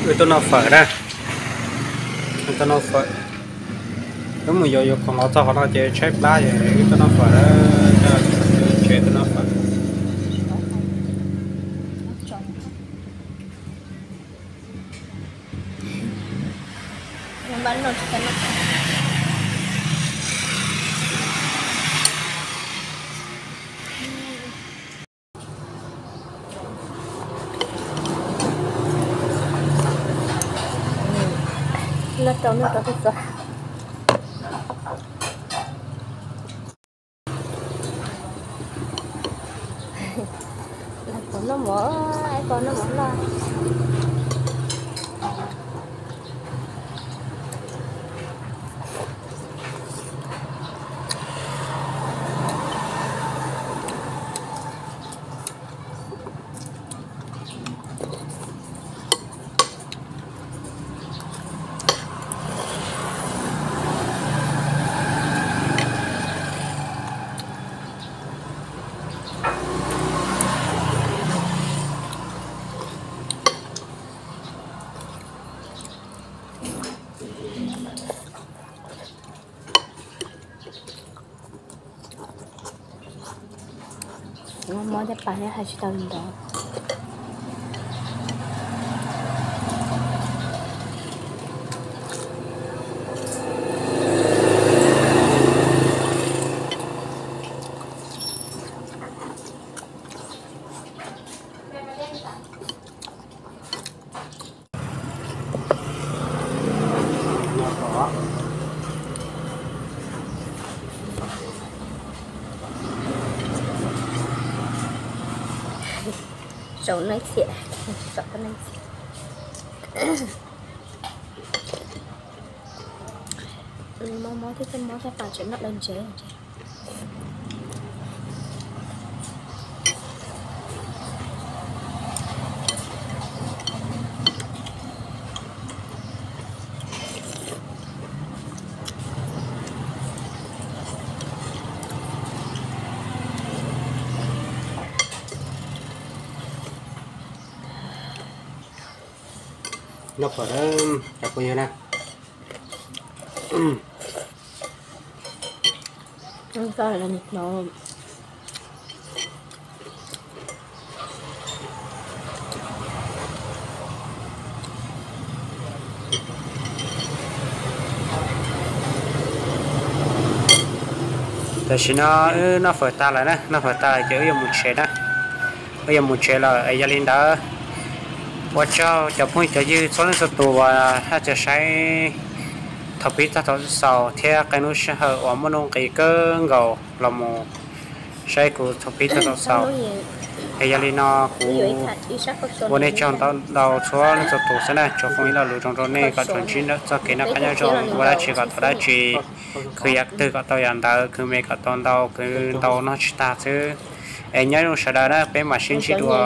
Wb tuaj noj fawm na, wb tuaj noj fawm. Wb mus yuav yuav khoom los txog qhov no ces tshaib plab ces wb tuaj noj fawm na, tsev tuaj noj fawm. Loj rau noj rau txog. Lawv puas noj mov, es puas noj mov loj. Mob caj pas thiab hais tsis tau li ntawd. Saum neej txhiam, saum neej txhiam. Mob mob thiab, mob caj pas tseem noj dawb ntsev. Noj fawm na, cov phooj ywg na. Tam sim no wb noj fawm tag lawm na, noj fawm tag lawm ces wb yuav mus tsev na. Wb yuav mus tsev lawm es yog li ntawd, ua tsaug cov phooj cov ywg txhua leej txhua tus uas haj tseem saib thaum pib txog thaum xaus thiab qee lub sij hawm uas muaj nuj nqis kawg nkaus los mus saib kuv thaum pib txog thaum xaus. Es yog li no kuv ua nej tsaug ntau ntau txhua leej txhua tus xwb na, tsuas foom ib lo lus zoo rau nej kom tsuas ntsib txoj kev noj qab nyob zoo, ua dab tsi kom tau dab tsi, khwv yam twg kom tau yam ntawd, khwv me kom tau ntau, khwv ntau noj tsis tag xwb. Es nyob zoo sawv daws na, peb mam sib ntsib dua